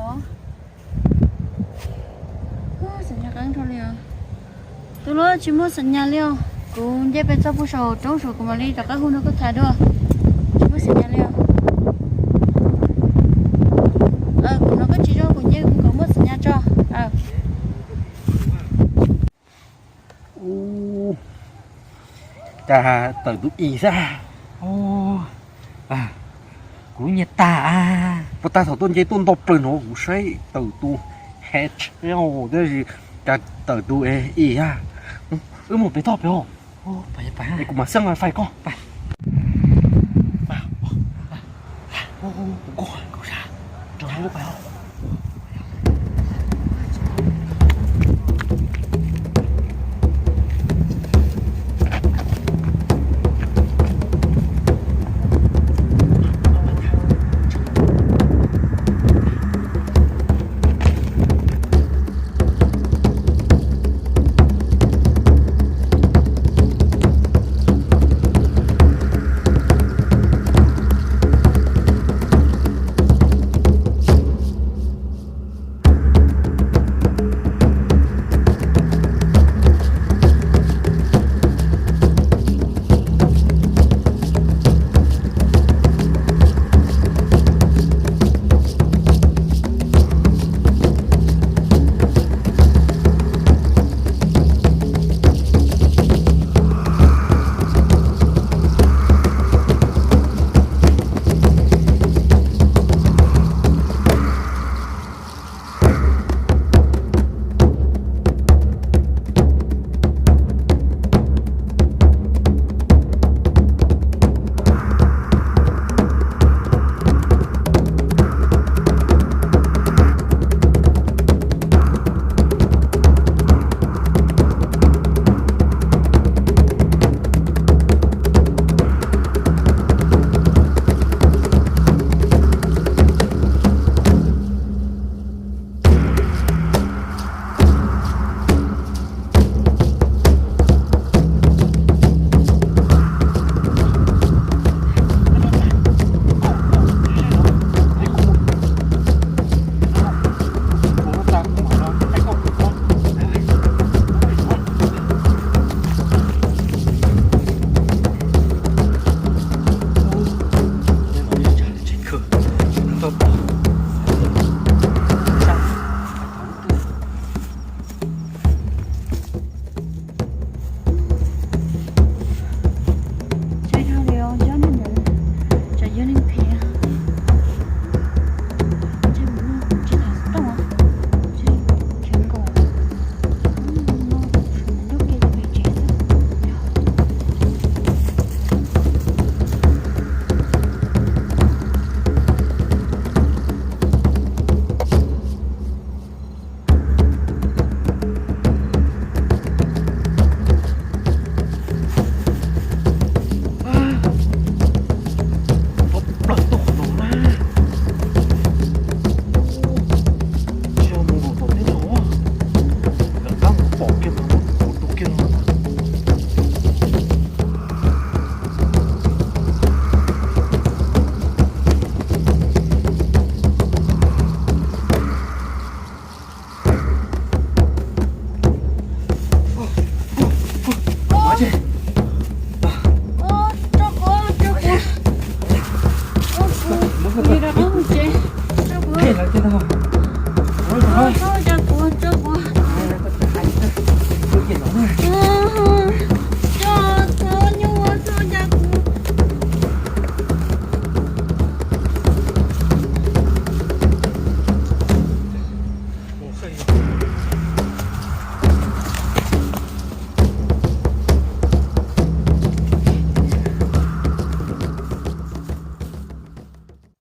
Ub, xam nyas qeeb dhau li os. Tus hluas, tsis muaj xam nyas li os. Kuv nce pes txog puag saum roob saum kuv mam li rov qab hu nrog koj tham dua. Tsis muaj xam nyas li os. Kuv hnov koj tsis zoo, kuv nce kuv kom muaj xam nyas tso. Ub, cas tawm tus ib xwb. Kuv lub nyiaj tag. Puas tag thaum tuaj nce tuaj nto plaws no kuv saib tawm tus head, tab sis cas tawm tus ib a. Wb mus pem toj pem os. Es kuv mam xeeb wifi koj. Tau plaws tuaj qhov no na. Tsis yog mus nram tom teb no, rov qab mus pom kiag no, mus rau kiag no.